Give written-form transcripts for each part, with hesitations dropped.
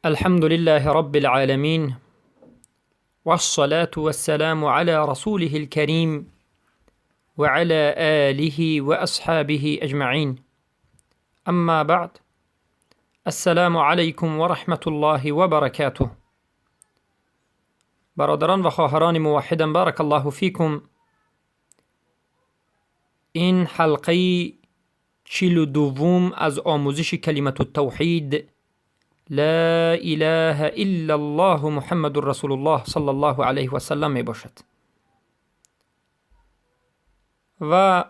الحمد لله رب العالمين، والصلاة والسلام على رسوله الكريم وعلى آله وأصحابه أجمعين. أما بعد، السلام علیکم و رحمة الله و برکاته. برادران و خواهران موحدم، بارک الله فیکم. این حلقه 42 از آموزش کلمة التوحید، لا اله الا الله محمد رسول الله صلی الله علیه و سلم می باشد و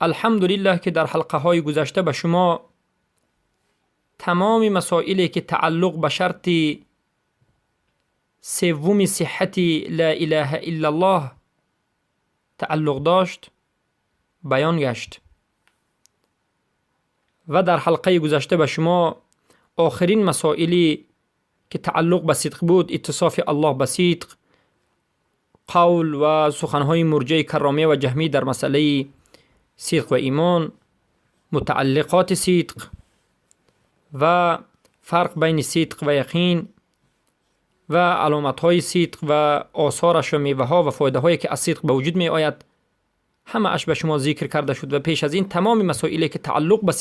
الحمدلله که در حلقه های گذشته به شما تمام مسائلی که تعلق به شرط سوم صحت لا اله الا الله تعلق داشت بیان گشت و در حلقه گذشته به شما آخرین مسائلی که تعلق به صدق بود، اتصاف الله به صدق، قول و سخنهای مرجع کرامیه و جهمی در مسئله صدق و ایمان، متعلقات صدق و فرق بین صدق و یقین و علامت های صدق و آثارش و میوه ها و فایده هایی که از صدق به وجود می آید، همه اش به شما ذکر کرده شد. و پیش از این تمام مسائلی که تعلق به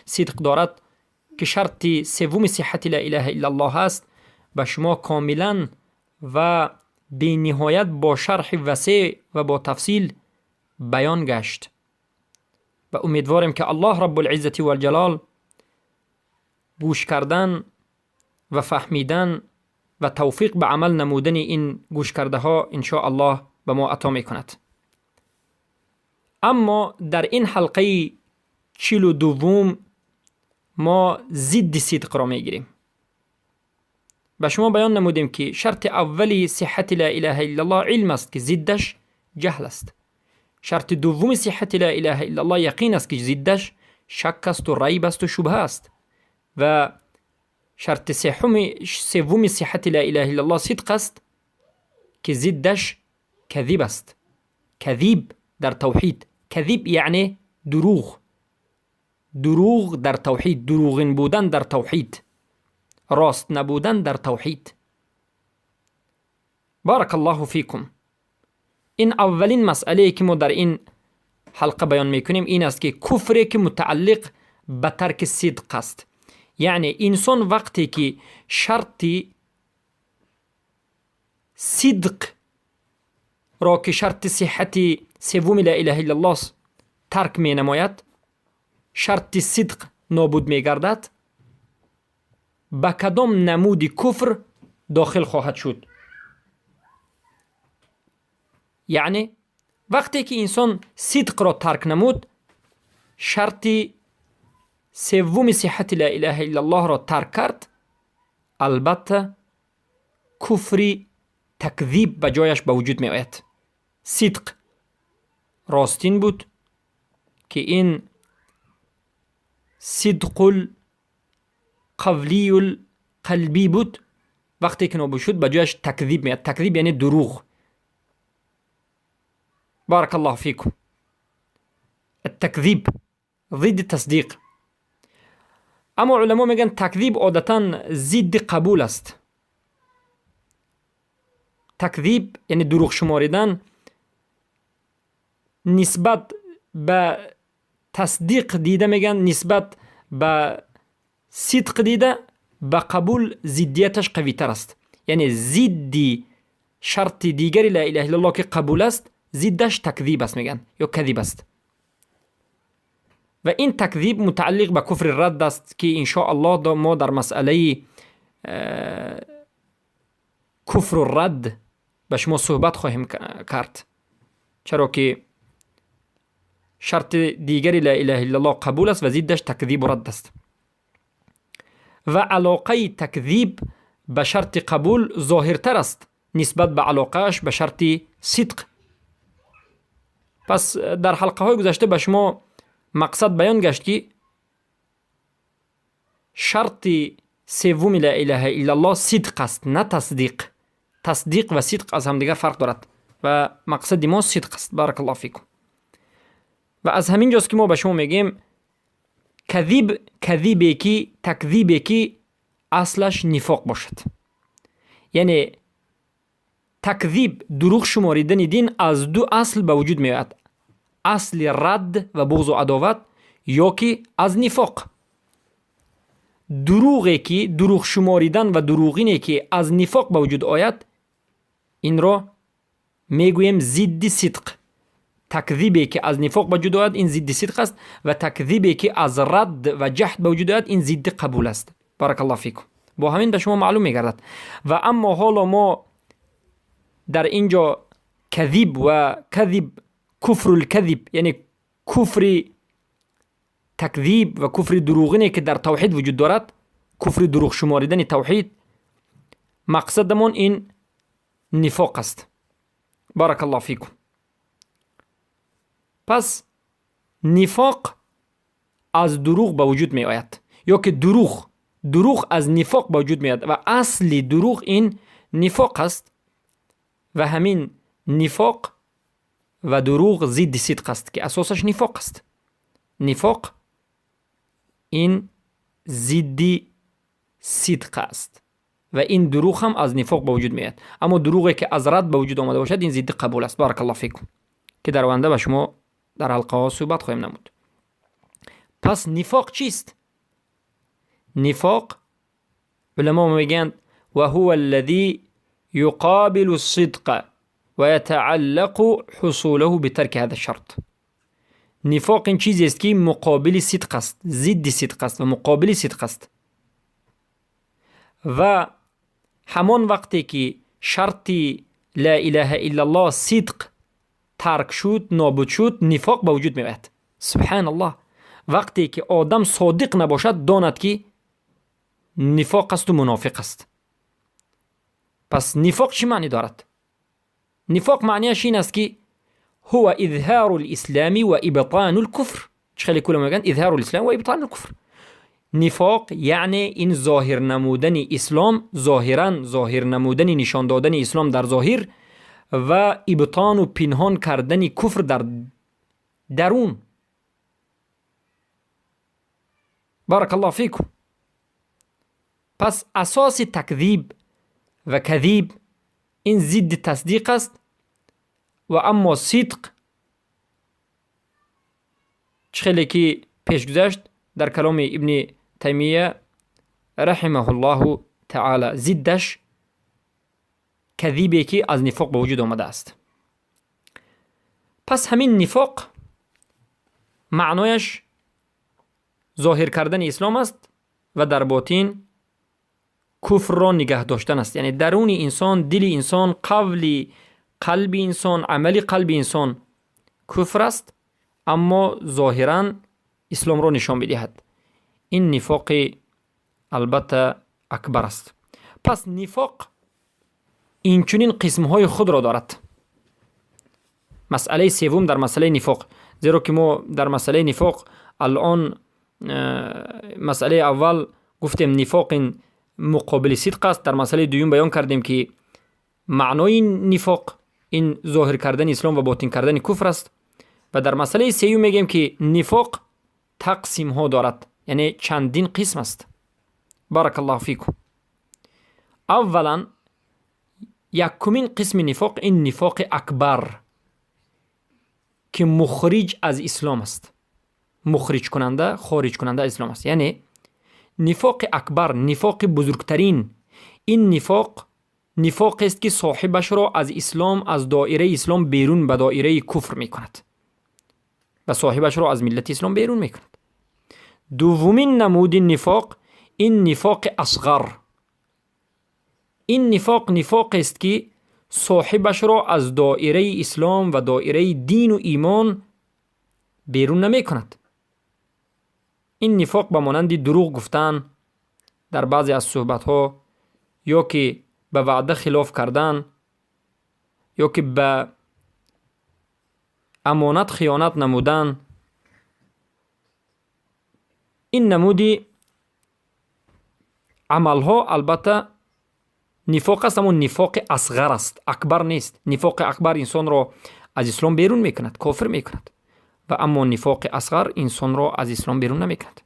صدق دارد که شرط سوم صحت لا اله الا الله است، به شما کاملا و بی نهایت با شرح وسیع و با تفصیل بیان گشت و امیدواریم که الله رب العزة و الجلال گوش کردن و فهمیدن و توفیق به عمل نمودن این گوش کرده ها ان الله به ما عطا می کند. اما در این حلقه 42 ما ضد صدق را میگیریم. به شما بیان نمودیم که شرط اولی صحت لا اله الا الله علم است که ضدش جهل است. شرط دوم صحت لا اله الا الله یقین است که ضدش شک است و ریب است و شبهه است. و شرط سوم صحت لا اله الا الله صدق است که ضدش کذب است. کذب در توحید، کذب یعنی دروغ، دروغ در توحید، دروغین بودن در توحید، راست نبودن در توحید. بارک الله فیکم. این اولین مسئله که ما در این حلقه بیان میکنیم این است که کفری که متعلق به ترک صدق است، یعنی انسان وقتی که شرط صدق را که شرط صحت سوم لا اله الا الله است ترک می نماید، شرط صدق نابود می گردد، به کدام نمود کفر داخل خواهد شد؟ یعنی وقتی که انسان صدق را ترک نمود، شرط سوم صحت لا اله الا الله را ترک کرد، البته کفر تکذیب به جایش به وجود می آید. صدق راستین بود که این صدق القولی القلبی بود، وقتی که نابود شد به جایش تکذیب میاد. تکذیب یعنی دروغ. بارک الله فیکم. التکذیب ضد تصدیق. اما علما میگن تکذیب عادتا ضد قبول است. تکذیب یعنی دروغ شماریدن نسبت به تصدیق دیده، میگن نسبت به صدق دیده به قبول ضدیتش قوی تر است. یعنی ضد شرط دیگری لا اله الا الله که قبول است، ضدش تکذیب است میگن یا کذب است. و این تکذیب متعلق به کفر رد است که ان الله ما در مسئله کفر رد به شما صحبت خواهیم کرد، چرا که شرط دیگری لا اله الا الله قبول است و ضدش تکذیب و رد است. و علاقه تکذیب به شرط قبول ظاهرتر است نسبت به علاقهش به شرط صدق. پس در حلقه های گذشته به شما مقصد بیان گشت که شرط سوم لا اله الا الله صدق است، نه تصدیق. تصدیق و صدق از همدیگر فرق دارد و مقصد ما صدق است. بارک الله فیکم. و از همین جاست که ما به شما میگیم کذیب، کذیبی که تکذیبی که аслаш нифоқ бошад. Яъне такзиб, дурӯғ шуморидани дин аз ду асл ба вуҷуд меояд: асли радд ва буғзу адоват ё ки аз нифоқ. Дурӯғе ки дурӯғ шуморидан ва дурӯғине ки аз нифоқ ба вуҷуд ояд, инро мегӯем зидди сидқ. Такзибе ки аз нифоқ ба вуҷуд ояд, ин зидди сидқ аст, ва такзибе ки аз радд ва ҷаҳд ба вуҷуд ояд, ин зидди қабул аст. Баракаллоҳу фикум. Бо ҳамин ба шумо маълум мегардад. Ва аммо ҳоло мо дар ин ҷо казиб ва казиб, куфрул казиб, яъне куфри такзиб ва куфри дурӯғине ки дар тавҳид вуҷуд дорад, куфри дурӯғ шуморидани тавҳид, мақсадамон ин нифоқ аст. Баракаллоҳу фикум. Пас нифоқ аз дурӯғ ба вуҷуд меояд, ё ки дурӯғ аз нифоқ ба вуҷуд меояд, ва асли дурӯғ ин нифоқ аст, ва ҳамин нифоқ ва дурӯғ зидди сидқ аст, ки асосаш нифоқ аст. Нифоқ ин зидди сидқ аст, ва ин дурӯғ ҳам аз нифоқ ба вуҷуд меояд. Аммо дурӯғе ки аз рад ба вуҷуд омада бошад, ин зидди қабул аст. Баракаллоҳу фикум, ки дар оянда ба шумо дар ҳалқаҳо суҳбат хоҳем намуд. Пас нифоқ чист? Нифоқ, уламо мегӯянд: ва ҳува аллазӣ юқобилу сидқа ва ятааллақу ҳусулаҳу битарки ҳаза шарт. Нифоқ ин чизест, ки муқобили сидқ аст, зидди сидқ аст ва муқобили сидқ аст, ва ҳамон вақте ки шарти ла илаҳа иллаллоҳ, сидқ, тарк шуд, нобуд шуд, нифоқ ба вуҷуд меояд. Субҳаналлоҳ! Вақте ки одам содиқ набошад, донад, ки нифоқ асту мунофиқ аст. Пас нифоқ чӣ маънӣ дорад? Нифоқ маънияш ин аст, ки ҳува изҳару лислами ва ибтону лкуфр. Чӣ хеле кула мегӯянд: изҳару лислам ва ибтону лкуфр. Нифоқ яъне ин зоҳир намудани ислом, зоҳиран зоҳир намудани, нишон додани ислом дар зоҳир, ва ибтону пинҳон кардани куфр дар дарун. Баракаллоҳу фикум. Пас асоси такзиб ва казиб ин зидди тасдиқ аст, ва аммо сидқ, чӣ хеле ки пеш гузашт дар каломи Ибни Таймия раҳимаҳуллоҳу таъала, зиддаш казибе ки аз нифоқ ба вуҷуд омадааст. Пас ҳамин нифоқ маънояш зоҳир кардани ислом аст ва дар ботин куфрро нигаҳ доштан аст. Яъне даруни инсон, дили инсон, қавли қалби инсон, амали қалби инсон куфр аст, аммо зоҳиран исломро нишон медиҳад. Ин нифоқи албатта акбар аст. Пас нифоқ инчунин қисмҳои худро дорад. Масъалаи севум дар масъалаи нифоқ, зеро ки мо дар масъалаи нифоқ алон масъалаи аввал гуфтем, нифоқ ин муқобили сидқ аст. Дар масъалаи дуюм баён кардем, ки маънои нифоқ ин зоҳир кардани ислом ва ботин кардани куфр аст, ва дар масъалаи сеюм мегӯем, ки нифоқ тақсимҳо дорад, яъне чандин қисм аст. Баракаллоҳу фикум. Аввалан, якумин қисми нифоқ ин нифоқи акбар, ки мухриҷ аз ислом аст, мухриҷкунанда, хориҷкунанда аз ислом аст. Яъне нифоқи акбар, нифоқи бузургтарин, ин нифоқ нифоқест, ки соҳибашро аз ислом, аз доираи ислом берун ба доираи куфр мекунад ва соҳибашро аз миллати ислом берун мекунад. Дуввумин намуди нифоқ ин нифоқи асғар. Ин нифоқ нифоқест, ки соҳибашро аз доираи ислом ва доираи дину имон берун намекунад. Ин нифоқ ба монанди дурӯғ гуфтан дар баъзе аз суҳбатҳо, ё ки ба ваъда хилоф кардан, ё ки ба амонат хиёнат намудан. Ин намуди амалҳо албатта нифоқ аст, аммо нифоқи асғар аст, акбар нест. Нифоқи акбар инсонро аз ислом берун мекунад, кофир мекунад, ва аммо нифоқи асғар инсонро аз ислом берун намекунад.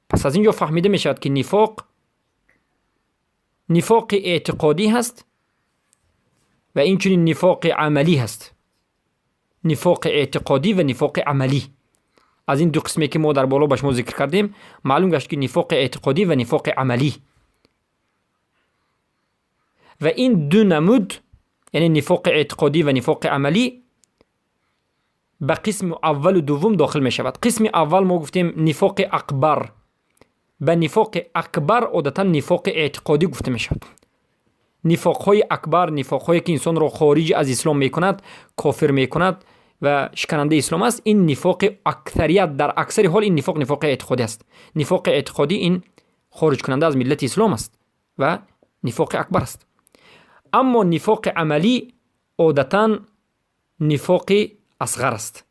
Пас پس از اینجا فهمیده می شود که نفاق نفاق اعتقادی هست و اینچنین نفاق عملی هست. نفاق اعتقادی و نفاق عملی. از این دو قسمی که ما در بالا به شما ذکر کردیم معلوم گشت که نفاق اعتقادی و نفاق عملی و این دو نمود، یعنی نفاق اعتقادی و نفاق عملی، به قسم اول و دوم داخل می شود. قسم اول ما گفتیم نفاق اکبر. به نفاق اکبر عادتا نفاق اعتقادی گفته می شود. نفاق های اکبر، نفاق هایی که انسان را خارج از اسلام می کند، کافر می کند و شکننده اسلام است، این نفاق اکثریت در اکثر حال این نفاق نفاق اعتقادی است. نفاق اعتقادی این خارج کننده از ملت اسلام است و نفاق اکبر است. اما نفاق عملی عادتا نفاق اصغر است.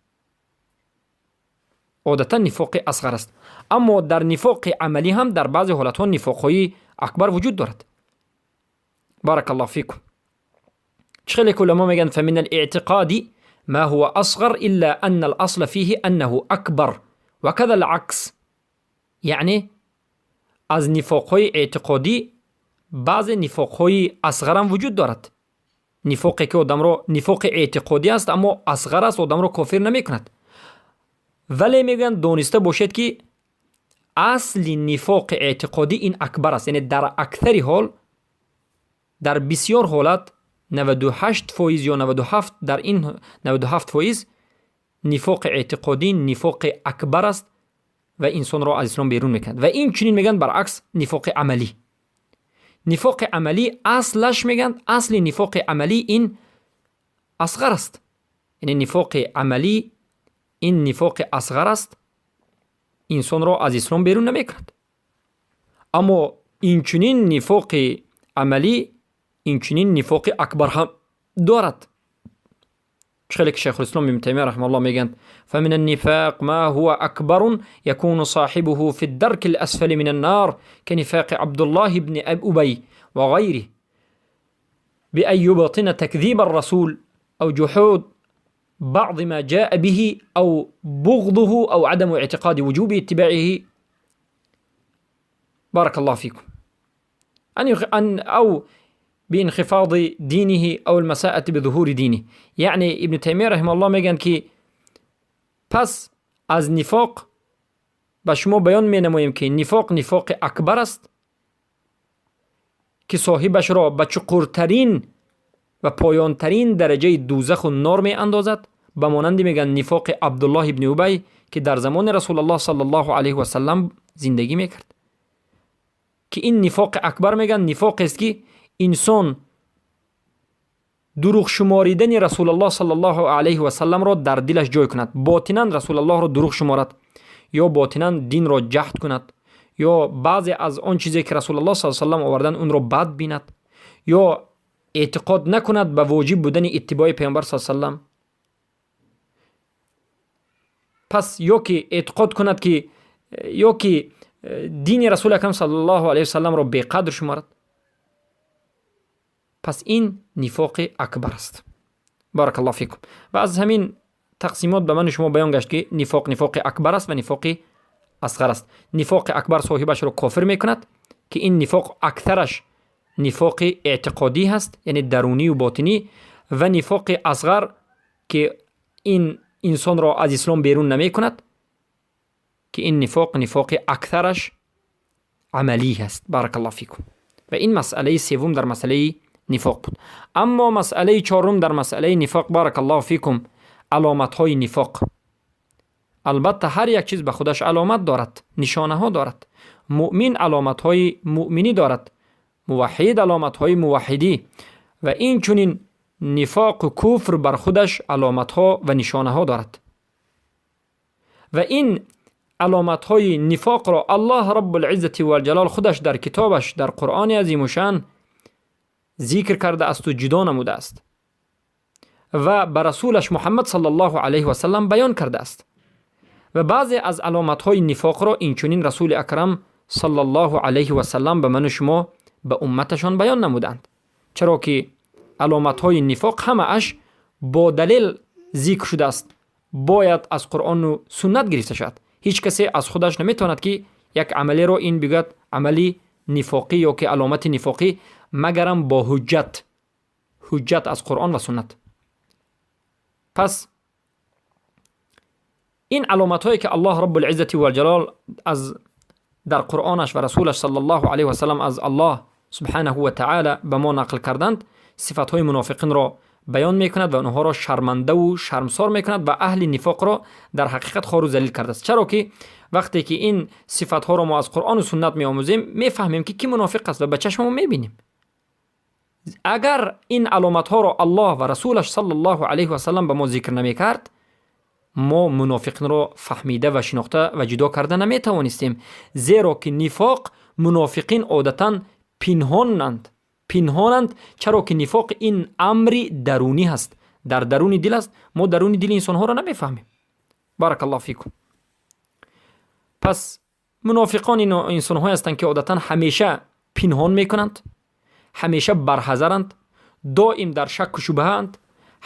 عادتا نفاق اصغر است. اما در نفاق عملی هم در بعضی حالت ها نفاق های اکبر وجود دارد. بارك الله فيكم. خیلی علما میگن فمن الاعتقاد ما هو اصغر الا ان الاصل فيه انه اکبر وكذا العكس. یعنی از نفاق های اعتقادی بعض نفاق های اصغر هم وجود دارد. نفاقی که آدم را نفاق اعتقادی است اما اصغر است، آدم را کافر نمی کند. ولی میگن دانسته باشید که اصل نفاق اعتقادی این اکبر است. یعنی در اکثر حال، در بسیار حالت 98% یا 97، در این 97% نفاق اعتقادی نفاق اکبر است و انسان را از اسلام بیرون میکند. و این چنین میگن برعکس نفاق عملی. نفاق عملی اصلش میگن اصل نفاق عملی این اصغر است. یعنی نفاق عملی این نفاق اصغر است، انسان را از اسلام بیرون نمیکند. اما این چنین نفاق عملی این چنین نفاق اکبر هم دارد. خیلی که شیخ الاسلام ابن تیمیه رحمه الله میگن فمن النفاق ما هو اکبر يكون صاحبه في الدرك الاسفل من النار كنفاق عبد الله بن ابي وغيره بأن يبطن تكذيب الرسول أو جحود بعض ما جاء به أو بغضه أو عدم اعتقاد وجوب اتباعه. بارك الله فيكم. أن أو بانخفاض دينه أو المساءة بظهور دينه. یعنی ابن تیمیه رحمه الله میگن که پس از نفاق به شما بیان می نماییم که نفاق نفاق اکبر است که صاحبش را به چقورترین و پایانترین درجه دوزخ و نار می اندازد. به مانند میگن نفاق عبدالله ابن ابی که در زمان رسول الله صلی الله علیه و سلم زندگی میکرد، که این نفاق اکبر میگن نفاق است که انسان دروغ شماریدن رسول الله صلی الله علیه و سلم را در دلش جای کند، باطنا رسول الله را دروغ شمارد یا باطنا دین را جحد کند یا بعضی از آن چیزی که رسول الله صلی الله علیه و سلم آوردن اون را بد بیند یا اعتقاد نکند به واجب بودن اتباع پیامبر صلی الله علیه و سلم. پس یا که اعتقاد کند که یا که دین رسول اکرم صلی الله علیه و سلم را بیقدر شمارد، پس این نفاق اکبر است. بارک الله فیکم. و از همین تقسیمات به من شما بیان گشت که نفاق نفاق اکبر است و نفاق اصغر است. نفاق اکبر صاحبش را کافر میکند که این نفاق اکثرش نفاق اعتقادی هست، یعنی درونی و باطنی، و نفاق اصغر که این انسان را از اسلام بیرون نمی کند که این نفاق نفاق اکثرش عملی هست. بارک الله فیکم. و این مسئله سوم در مسئله نفاق بود. اما مسئله چهارم در مسئله نفاق، بارک الله فیکم، علامت های نفاق. البته هر یک چیز به خودش علامت دارد، نشانه ها دارد. مؤمن علامت های مؤمنی دارد، موحد علامت های موحدی، و این چنین نفاق و کفر بر خودش علامت ها و نشانه ها دارد. و این علامت های نفاق را الله رب العزة و الجلال خودش در کتابش در قرآن عظیم الشان ذکر کرده است و جدا نموده است و به رسولش محمد صلی الله علیه و سلم بیان کرده است. و بعضی از علامت های نفاق را اینچنین رسول اکرم صلی الله علیه و سلم به من و شما به امتشان بیان نمودند، چرا که علامت های نفاق همه اش با دلیل ذکر شده است، باید از قرآن و سنت گرفته شود. هیچ کسی از خودش نمیتواند که як амалеро ин бигӯяд амали нифоқӣ ё ки аломати нифоқӣ, магарам бо ҳуҷҷат, ҳуҷҷат аз Қуръон ва суннат. Пас ин аломатҳое ки Аллоҳ Раббулиззати валҷалол аз дар Қуръонаш ва расулаш саллаллоҳу алайҳи васаллам аз Аллоҳ субҳанаҳу ва таъала ба мо нақл карданд, сифатҳои мунофиқинро баён мекунад ва онҳоро шармандаву шармсор мекунад ва аҳли нифоқро дар ҳақиқат хору залил кардааст. Чаро ки вақте ки ин сифатҳоро мо аз Қуръону суннат меомӯзем, мефаҳмем ки кӣ мунофиқ аст ва ба чашмамо мебинем. Агар ин аломатҳоро Аллоҳ ва расулаш саллаллоҳу алайҳи васаллам ба мо зикр намекард, мо мунофиқинро фаҳмида ва шинохта ва ҷудо карда наметавонистем, зеро ки нифоқ, мунофиқин одатан пинҳонанд, пинҳонанд. Чаро ки нифоқ ин амри дарунӣ ҳаст, дар даруни дил аст. Мо даруни дили инсонҳоро намефаҳмем. Баракаллоҳу фикум. Пас мунофиқон ин инсонҳое ҳастанд, ки одатан ҳамеша пинҳон мекунанд, ҳамеша барҳазаранд, доим дар шакку шубҳаанд,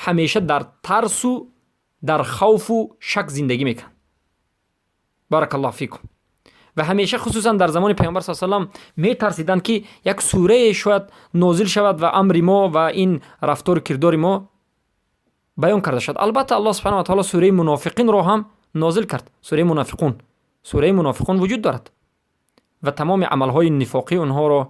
ҳамеша дар тарсу дар хавфу шак зиндагӣ мекунанд. Баракаллоҳу фикум. Ва ҳамеша, хусусан дар замони Паёмбар с салам, метарсиданд, ки як сурае шояд нозил шавад ва амри мо ва ин рафтору кирдори мо баён карда шавад. Албатта, Аллоҳ субҳана ва таоло сураи мунофиқинро ҳам нозил кард. Сураи мунофиқун, сураи мунофиқун вуҷуд дорад ва тамоми амалҳои нифоқии онҳоро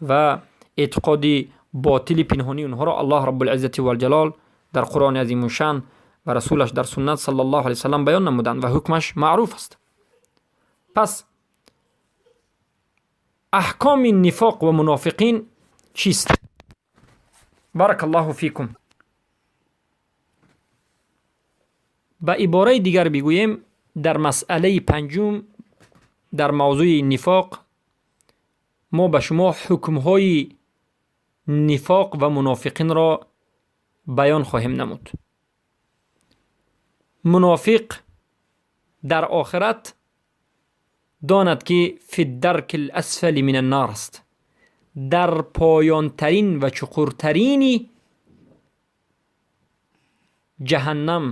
ва эътиқоди ботили пинҳонии онҳоро Аллоҳ Раббулиззати валҷалол дар Қуръони азимушшан ва расулаш дар суннат саллаллоҳу алайҳи васаллам баён намуданд ва ҳукмаш маъруф аст. Пас аҳкоми нифоқ ва мунофиқин чист? Баракаллоҳу фикум. Ба ибораи дигар бигӯем, дар масъалаи панҷум, дар мавзӯи нифоқ, мо ба шумо ҳукмҳои нифоқ ва мунофиқинро баён хоҳем намуд. Мунофиқ дар охират донад, ки фи дарки ласфали мин аннор аст, дар поёнтарин ва чуқуртарини ҷаҳаннам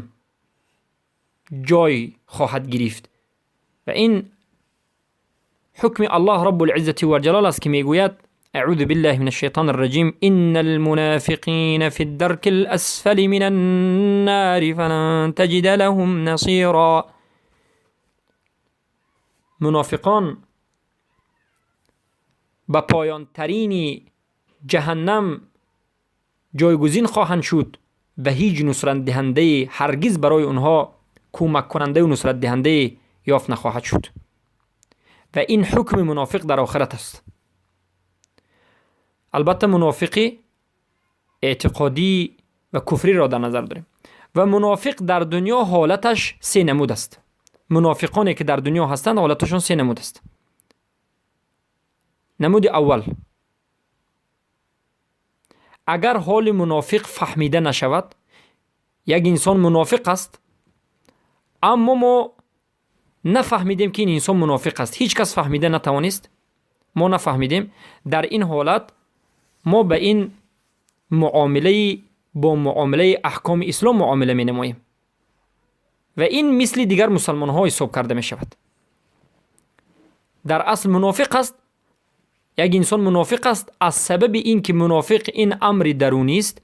ҷой хоҳад гирифт. Ва ин ҳукми Аллоҳ Раббулиззати валҷалол аст, ки мегӯяд: أعوذ بالله من الشيطان الرجيم، إن المنافقين في الدرك الأسفل من النار فلن تجد لهم نصيرا. Мунофиқон ба поёнтарини ҷаҳаннам ҷойгузин хоҳанд шуд ва ҳеҷ нусратдиҳандае ҳаргиз барои онҳо кӯмаккунандаю нусратдиҳандае ёфт нахоҳад шуд. Ва ин ҳукми мунофиқ дар охират аст. Албатта, мунофиқи эътиқодӣ ва куфриро дар назар дорем. Ва мунофиқ дар дунё ҳолаташ се намуд аст. Мунофиқоне ки дар дунё ҳастанд, ҳолаташон се намуд аст. Намуди аввал: агар ҳоли мунофиқ фаҳмида нашавад, як инсон мунофиқ аст, аммо мо нафаҳмидем, ки ин инсон мунофиқ аст, ҳеҷ кас фаҳмида натавонист, мо нафаҳмидем, дар ин ҳолат мо ба ин муомилаи бо муомилаи аҳкоми ислом муомила менамоем ва ин мисли дигар мусалмонҳо ҳисоб карда мешавад. Дар асл мунофиқ аст, як инсон мунофиқ аст. Аз сабаби ин ки мунофиқ ин амри дарунист,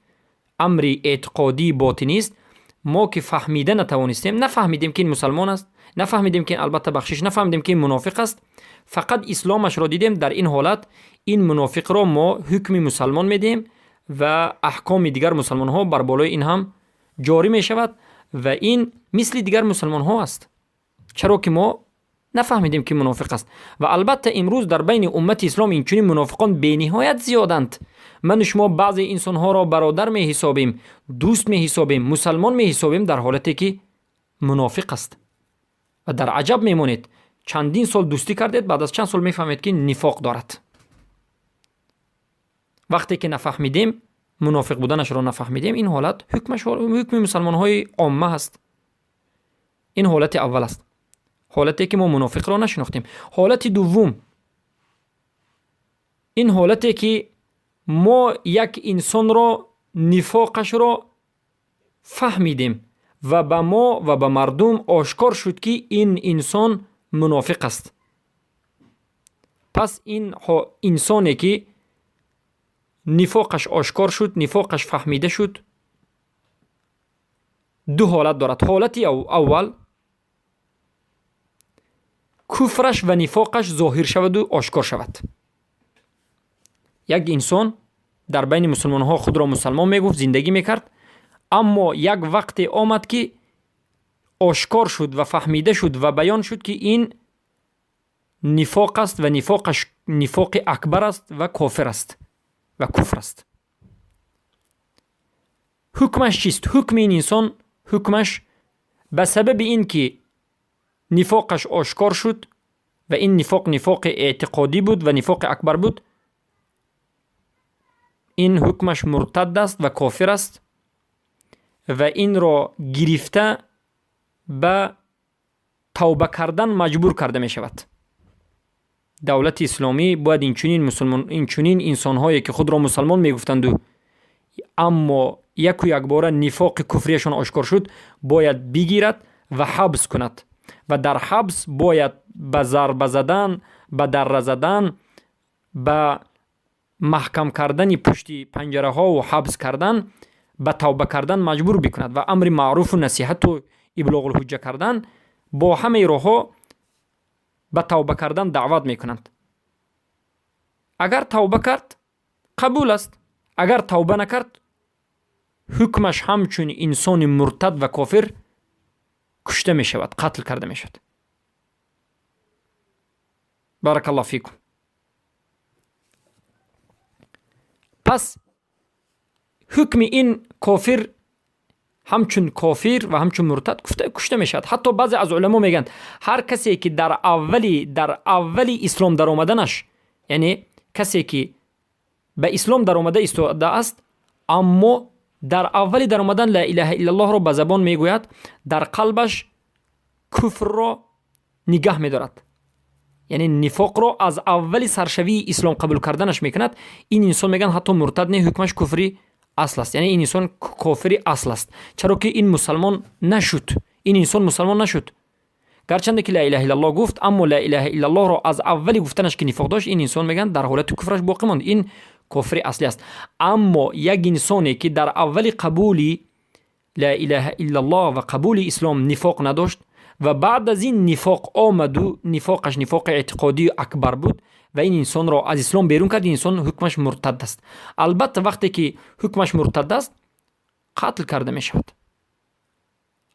амри эътиқодии ботинист, мо ки фаҳмида натавонистем, нафаҳмидем, ки ин мусалмон аст, нафаҳмидем, ки албатта, бахшиш, нафаҳмидем, ки ин мунофиқ аст, фақат исломашро дидем, дар ин ҳолат ин мунофиқро мо ҳукми мусалмон медиҳем ва аҳкоми дигар мусалмонҳо бар болои ин ҳам ҷорӣ мешавад ва ин мисли дигар мусалмонҳо аст, чаро ки мо нафаҳмидем, ки мунофиқ аст. Ва албатта, имрӯз дар байни уммати ислом инчунин мунофиқон бениҳоят зиёданд. Ману шумо баъзе инсонҳоро бародар меҳисобем, дӯст меҳисобем, мусалмон меҳисобем, дар ҳолате ки мунофиқ аст. Ва дар аҷаб мемонед: чандин сол дӯстӣ кардед, баъд аз чанд сол мефаҳмед, ки нифоқ дорад. Вақте ки нафаҳмидем, мунофиқ буданашро нафаҳмидем, ин ҳолат ҳукмаш ҳукми мусалмонҳои омма ҳаст. Ин ҳолати аввал аст, ҳолате ки мо мунофиқро нашинохтем. Ҳолати дуввум: ин ҳолате ки мо як инсонро нифоқашро фаҳмидем ва ба мо ва ба мардум ошкор шуд, ки ин инсон мунофиқ аст. Пас ин инсоне ки нифоқаш ошкор шуд, нифоқаш фаҳмида шуд, ду ҳолат дорад. Ҳолати аввал, куфраш ва нифоқаш зоҳир шаваду ошкор шавад. Як инсон дар байни мусулмонҳо худро мусалмон мегуфт, зиндагӣ мекард, аммо як вақте омад, ки ошкор шуд ва фаҳмида шуд ва баён шуд, ки ин нифоқ аст ва нифоқаш нифоқи акбар аст ва кофир аст ва куфр аст. Ҳукмаш чист? Ҳукми ин инсон, ҳукмаш ба сабаби ин ки нифоқаш ошкор шуд ва ин нифоқ нифоқи эътиқодӣ буд ва нифоқи акбар буд, ин ҳукмаш муртад аст ва кофир аст ва инро гирифта ба тавба кардан маҷбур карда мешавад. Давлати исломӣ бояд инчунин инсонҳое, ки худро мусалмон мегуфтанду, аммо яку якбора нифоқи куфрияшон ошкор шуд, бояд бигирад ва ҳабс кунад ва дар ҳабс бояд ба зарба задан, ба дарра задан, ба маҳкам кардани пушти панҷараҳову ҳабс кардан ба тавба кардан маҷбур бикунад ва амри маъруфу насиҳату иблоғулҳуҷҷа кардан, бо ҳамаи роҳҳо ба тавба кардан даъват мекунанд. Агар тавба кард, қабул аст, агар тавба накард, ҳукмаш ҳамчун инсони муртад ва кофир кушта мешавад, қатл карда мешавад. Баракаллоҳ фикум. Пас ҳукми ин кофир ҳамчун кофир ва ҳамчун муртад кушта мешавад. Ҳатто баъзе аз уламо мегӯянд, ҳар касе ки дар аввали ислом даромаданаш, яъне касе ки ба ислом даромада истодааст, аммо дар аввали даромадан ла илаҳа иллаллоҳро ба забон мегӯяд, дар қалбаш куфрро нигаҳ медорад, яъне нифоқро аз аввали саршавии ислом қабул карданаш мекунад, ин инсон, мегӯянд, ҳатто муртад не, ҳукмаш куфри асл аст, яъне ин инсон кофири асл аст, чаро ки ин мусалмон нашуд. Ин инсон мусалмон нашуд, гарчанде ки ла илаҳа иллаллоҳ гуфт, аммо ла илаҳа иллаллоҳро аз аввали гуфтанаш ки нифоқ дошт, ин инсон, мегӯянд, дар ҳолати куфраш боқӣ монд, ин кофири аслӣ аст. Аммо як инсоне ки дар аввали қабули ла илаҳа иллаллоҳ ва қабули ислом нифоқ надошт ва баъд аз ин нифоқ омаду нифоқаш нифоқи эътиқодии акбар буд ва ин инсонро аз ислом берун кард, ин инсон ҳукмаш муртад аст. Албатта, вақте ки ҳукмаш муртад аст, қатл карда мешавад.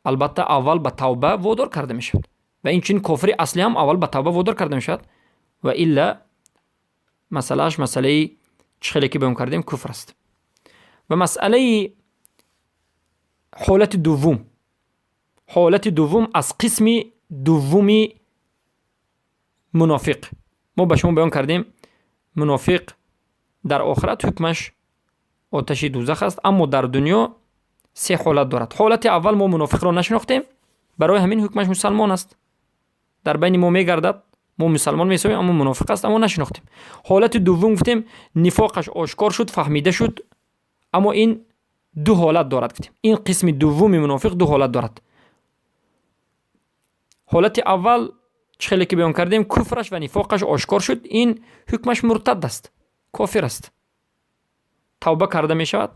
Албатта, аввал ба тавба водор карда мешавад ва инчунин кофири аслӣ ҳам аввал ба тавба водор карда мешавад ва илла масъалааш масъалаи чӣ хеле ки баён кардем, куфр аст. Ва масъалаи ҳолати дуввум, ҳолати дуввум аз қисми дуввуми мунофиқ. Мо ба шумо баён кардем, мунофиқ дар охират ҳукмаш оташи дӯзах аст, аммо дар дунё се ҳолат дорад. Ҳолати аввал, мо мунофиқро нашинохтем, барои ҳамин ҳукмаш мусалмон аст, дар байни мо мегардад, мо мусалмон меҳисобем, аммо мунофиқ аст, аммо нашинохтем. Ҳолати дуввум, гуфтем, нифоқаш ошкор шуд, фаҳмида шуд, аммо ин ду ҳолат дорад, гуфтем. Ин қисми дуввуми мунофиқ ду ҳолат дорад. Ҳолати аввал, чӣ хеле ки баён кардем, куфраш ва нифоқаш ошкор шуд, ин ҳукмаш муртад аст, кофир аст, тавба карда мешавад,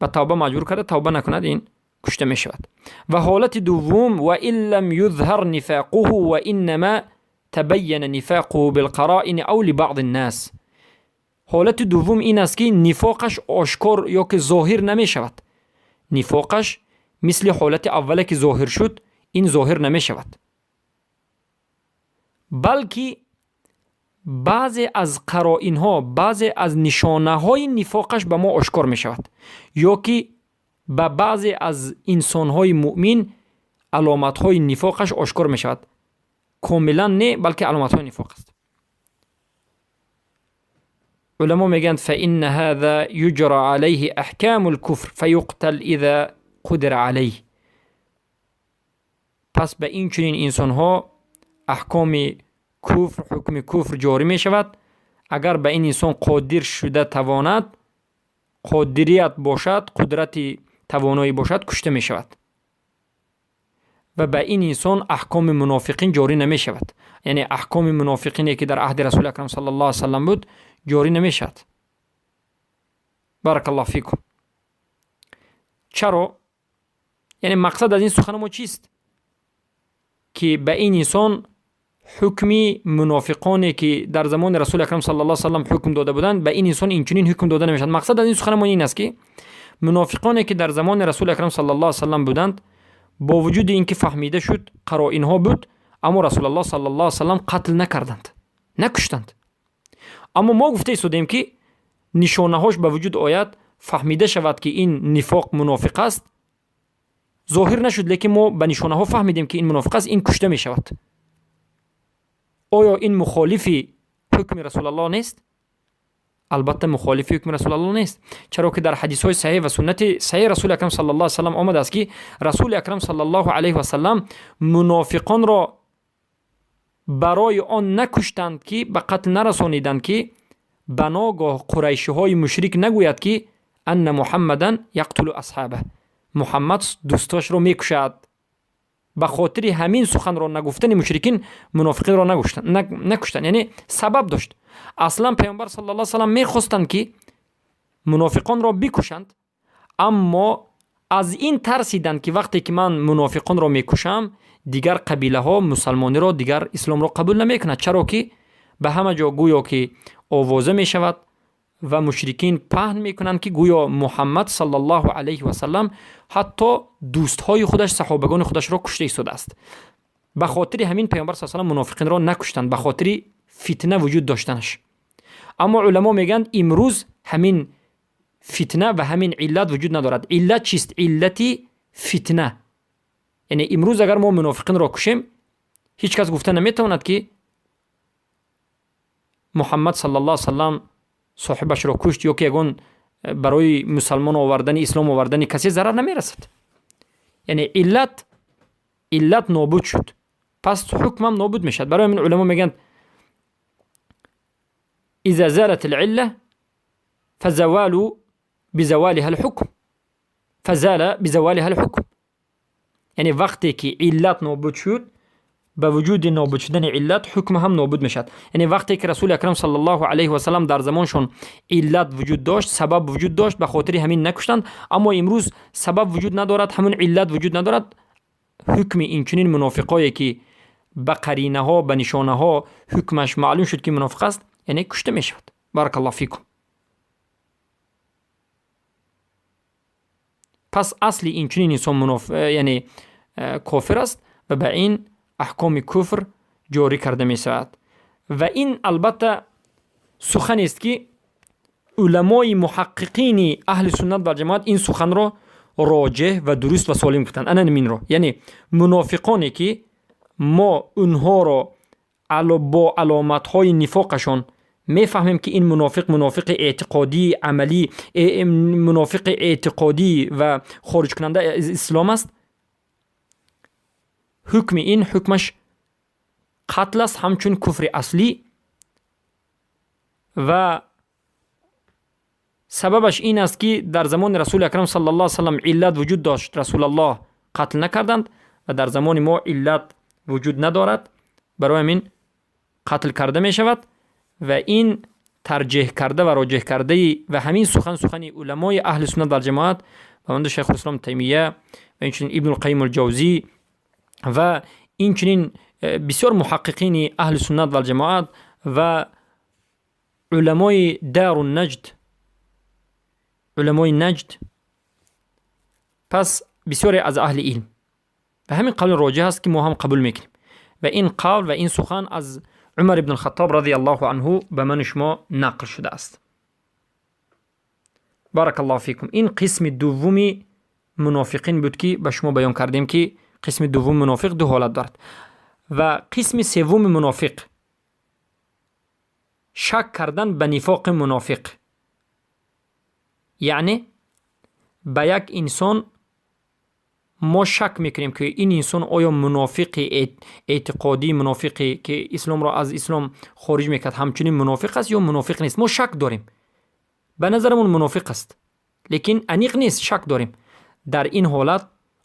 ба тавба маҷбур карда, тавба накунад, ин кушта мешавад. Ва ҳолати дуввум: ва ин лам юзҳар нифоқуҳу ва иннама табайяна нифоқуҳу билқароини ав либаъди ннас. Ҳолати дуввум ин аст, ки нифоқаш ошкор ё ки зоҳир намешавад. Нифоқаш мисли ҳолати аввале ки зоҳир шуд, ин зоҳир намешавад, балки баъзе аз қароинҳо, баъзе аз нишонаҳои нифоқаш ба мо ошкор мешавад ё ки ба баъзе аз инсонҳои муъмин аломатҳои нифоқаш ошкор мешавад. Комилан не, балки аломатҳои нифоқ аст. Уламо мегӯянд: фаинна ҳаза юҷра алайҳи аҳкаму лкуфр фаюқтал иза қудира алайҳ. Пас ба ин чунин инсонҳо аҳкоми куфр, ҳукми куфр ҷорӣ мешавад. Агар ба ин инсон қодир шуда тавонад, қодирият бошад, қудрати тавоноӣ бошад, кушта мешавад. ва ба ин инсон аҳкоми мунофиқин ҷорӣ намешавад. Яъне аҳкоми мунофиқине ки дар аҳди Расули Акрам саллаллоҳу алайҳи васаллам буд, ҷорӣ намешавад. Баракаллоҳу фикум. Чаро? Яъне мақсад аз ин сухани мо чист? Ки ба ин инсон ҳукми мунофиқоне ки дар замони Расули Акрам саллаллоҳу алайҳи васаллам ҳукм дода буданд, ба ин инсон инчунин ҳукм дода намешавад. Мақсад аз ин сухани мо ин аст, ки мунофиқоне ки дар замони Расули Акрам саллаллоҳу алайҳи васаллам буданд, бо вуҷуди ин ки фаҳмида шуд, қароинҳо буд, аммо Расулаллоҳ саллаллоҳу алайҳи васаллам қатл накарданд, накуштанд. Аммо мо гуфта истодем, ки нишонаҳош ба вуҷуд ояд, фаҳмида шавад, ки ин нифоқ, мунофиқ аст, зоҳир нашуд, лекин мо ба нишонаҳо фаҳмидем, ки ин мунофиқ аст, ин кушта мешавад. Оё ин мухолифи ҳукми Расулаллоҳ нест? Албатта, мухолифи ҳукми Расулаллоҳ нест, чаро ки дар ҳадисҳои саҳеҳ ва суннати саҳеҳи Расули Акрам саллаллоҳу алайҳи васаллам омадааст, ки Расули Акрам саллаллоҳу алайҳи васаллам мунофиқонро барои он накуштанд, ки ба қатл нарасониданд, ки ба ногоҳ қурайшиҳои мушрик нагӯяд, ки анна Муҳаммадан яқтулу асҳаба, Муҳаммад дӯстошро мекушад. Ба хотири ҳамин суханро нагуфтани мушрикин мунофиқинро накуштанд. Яъне сабаб дошт. Аслан Паёмбар саллаллоҳу салам мехостанд, ки мунофиқонро бикушанд, аммо аз ин тарсиданд, ки вақте ки ман мунофиқонро мекушам, дигар қабилаҳо мусалмониро, дигар исломро қабул намекунад, чаро ки ба ҳама ҷо гӯё ки овоза мешавад ва мушрикин паҳн мекунанд, ки гӯё Муҳаммад саллаллоҳу алайҳи васаллам ҳатто дӯстҳои худаш, саҳобагони худашро кушта истодааст. Ба хотири ҳамин Паёмбар са салам мунофиқинро накуштанд, ба хотири фитна вуҷуд доштанаш. Аммо уламо мегӯянд, имрӯз ҳамин фитна ва ҳамин иллат вуҷуд надорад. Иллат чист? Иллати фитна. Яъне имрӯз агар мо мунофиқинро кушем, ҳеҷ кас гуфта наметавонад, ки Муҳаммад саллаллоҳу салам соҳибашро кушт ё ки ягон барои мусалмон овардани, ислом овардани касе зарар намерасад. Яъне иллат нобуд шуд, пас ҳукмам нобуд мешавад. Барои ҳамин уламо мегӯянд: иза залат алилла фазавалу бизавалиҳа алҳукм, фазала бизавалиҳа алҳукм. Яъне вақте ки иллат нобуд шуд, ба вуҷуди нобуд шудани иллат ҳукм ҳам нобуд мешавад. Яъне вақте ки Расули Акрам саллаллоҳу алайҳи васалам дар замоншон иллат вуҷуд дошт, сабаб вуҷуд дошт, ба хотири ҳамин накуштанд. Аммо имрӯз сабаб вуҷуд надорад, ҳамун иллат вуҷуд надорад. Ҳукми инчунин мунофиқое ки ба қаринаҳо, ба нишонаҳо ҳукмаш маълум шуд, ки мунофиқ аст, яъне кушта мешавад. Баракаллоҳу фикум. Пас асли инчунин инсон яъне кофир аст ва ба ин аҳкоми куфр ҷорӣ карда мешавад. Ва ин албатта суханест, ки уламои муҳаққиқини аҳли суннат валҷамоат ин суханро роҷеҳ ва дуруст ва солим гуфтанд. Ана минро, яъне мунофиқоне ки мо онҳоро бо аломатҳои нифоқашон мефаҳмем, ки ин мунофиқ мунофиқи эътиқодӣ, амалӣ, мунофиқи эътиқодӣ ва хориҷкунанда аз ислом аст, ҳукми ин ҳукмаш қатл аст ҳамчун куфри аслӣ. Ва сабабаш ин аст, ки дар замони Расули Акрам саллаллоҳу алайҳи васаллам иллат вуҷуд дошт, Расулаллоҳ қатл накарданд, ва дар замони мо иллат вуҷуд надорад, барои ҳамин қатл карда мешавад. Ва ин тарҷеҳ карда ва роҷеҳ кардаи ва ҳамин сухан сухани уламои аҳли суннат валҷамоат ба монанди Шайхулислом Таймия ва инчунин Ибнулқайим Алҷавзӣ ва инчунин бисёр муҳаққиқини аҳли суннат валҷамоат ва уламои Дару Наҷд, уламои Наҷд, пас бисёре аз аҳли илм ва ҳамин қавли роҷеҳ аст, ки мо ҳам қабул мекунем. Ва ин қавл ва ин сухан аз Умар ибн Алхаттоб радиаллоҳу анҳу ба ману шумо нақл шудааст. Баракаллоҳу фикум. Ин қисми дуввуми мунофиқин буд, ки ба шумо баён кардем, ки қисми дуввуми мунофиқ ду ҳолат дорад. Ва қисми севуми мунофиқ, шак кардан ба нифоқи мунофиқ, яъне ба як инсон мо шак мекунем, ки ин инсон оё мунофиқи эътиқодӣ, мунофиқе ки исломро аз ислом хориҷ мекард, ҳамчунин мунофиқ аст ё мунофиқ нест. Мо шак дорем, ба назарамон мунофиқ аст, лекин аниқ нест, шак дорем. Дар ин ҳолат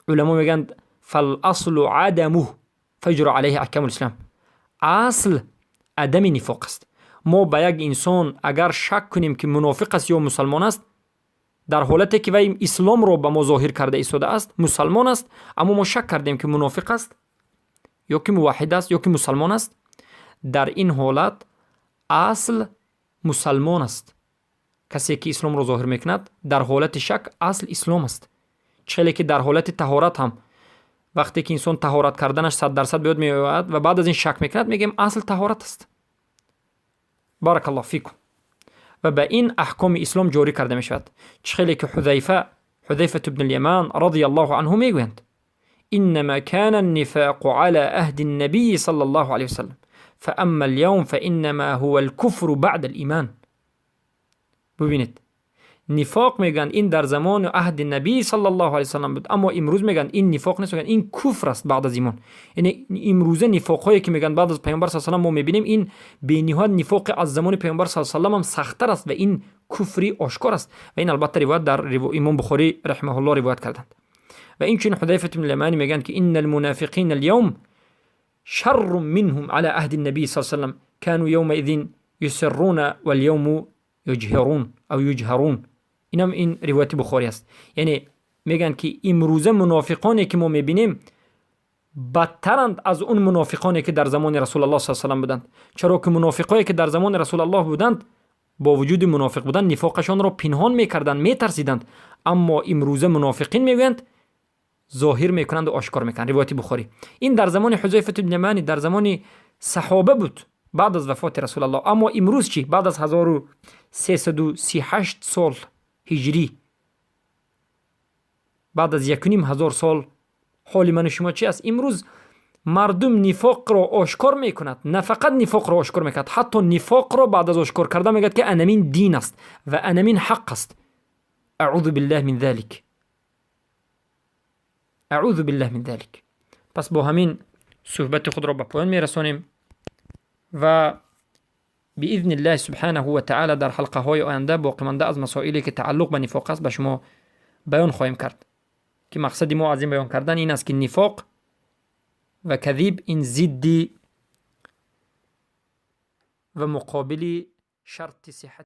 уламо мегӯянд: فالأصل عدمه فيجرى عليه أحكام الإسلام. اصل عدم نفاق است. ما به یک انسان اگر شک کنیم که منافق است یا مسلمان است، در حالتی که وی اسلام را به ما ظاهر کرده ایستاده است، مسلمان است، اما ما شک کردیم که منافق است یا که موحد است یا که مسلمان است، در این حالت اصل مسلمان است. کسی که اسلام را ظاهر میکند در حالت شک اصل اسلام است. چه که در حالت طهارت هم وقتی که انسان طهارت کردنش 100% به یاد میآید و بعد از این شک میکند، میگیم اصل طهارت است. بارک الله فیکم. و به این احکام اسلام جاری کرده می شود. چه که حذیفه بن الیمان رضی الله عنه میگویند: إنما كان النفاق على عهد النبي صلى الله عليه وسلم، فأما اليوم فإنما هو الكفر بعد الإيمان. ببینید، نفاق میگن این در زمان عهد نبی صلی الله علیه وسلم بود، اما امروز میگن این نفاق نیست، میگن این کفر است بعد از ایمان. یعنی امروزه نفاق هایی که میگن بعد از پیامبر صلی الله علیه و سلم ما میبینیم، این بی‌نهایت نفاق از زمان پیامبر صلی الله علیه و سلم هم سخت‌تر است و این کفری آشکار است. و این البته روایت در امام بخاری رحمه الله روایت کردند. و این چنین حذیفه بن الیمانی میگن که ان المنافقین اليوم شر منهم على عهد النبي صلى الله عليه وسلم، كانوا يومئذ يسرون واليوم يجهرون او يجهرون. اینم این روایت بخاری است. یعنی میگن که امروزه منافقانی که ما میبینیم بدترند از اون منافقانی که در زمان رسول الله صلی الله علیه و بودند، چرا که منافقایی که در زمان رسول الله بودند با وجود منافق بودن نفاقشان را پنهان میکردند، میترسیدند، اما امروزه منافقین میگویند ظاهر میکنند و آشکار میکنند. روایت بخاری. این در زمان حذیفه بن یمانی، در زمان صحابه بود، بعد از وفات رسول الله. اما امروز چی؟ بعد از 1338 سال هجری، بعد از 1500 سال، حال من و شما چی است؟ امروز مردم نفاق را آشکار میکند. نه فقط نفاق را آشکار میکند، حتی نفاق را بعد از آشکار کردن میگد که انمین دین است و انمین حق است. اعوذ بالله من ذلك، اعوذ بالله من ذلك. پس با همین صحبت خود را به پایان میرسانیم و باذن الله سبحانه و تعالی در حلقه های آینده باقی مانده از مسائلی که تعلق به نفاق است به شما بیان خواهیم کرد، که مقصد ما از این بیان کردن این است که نفاق و کذب این ضد و مقابل شرط صحت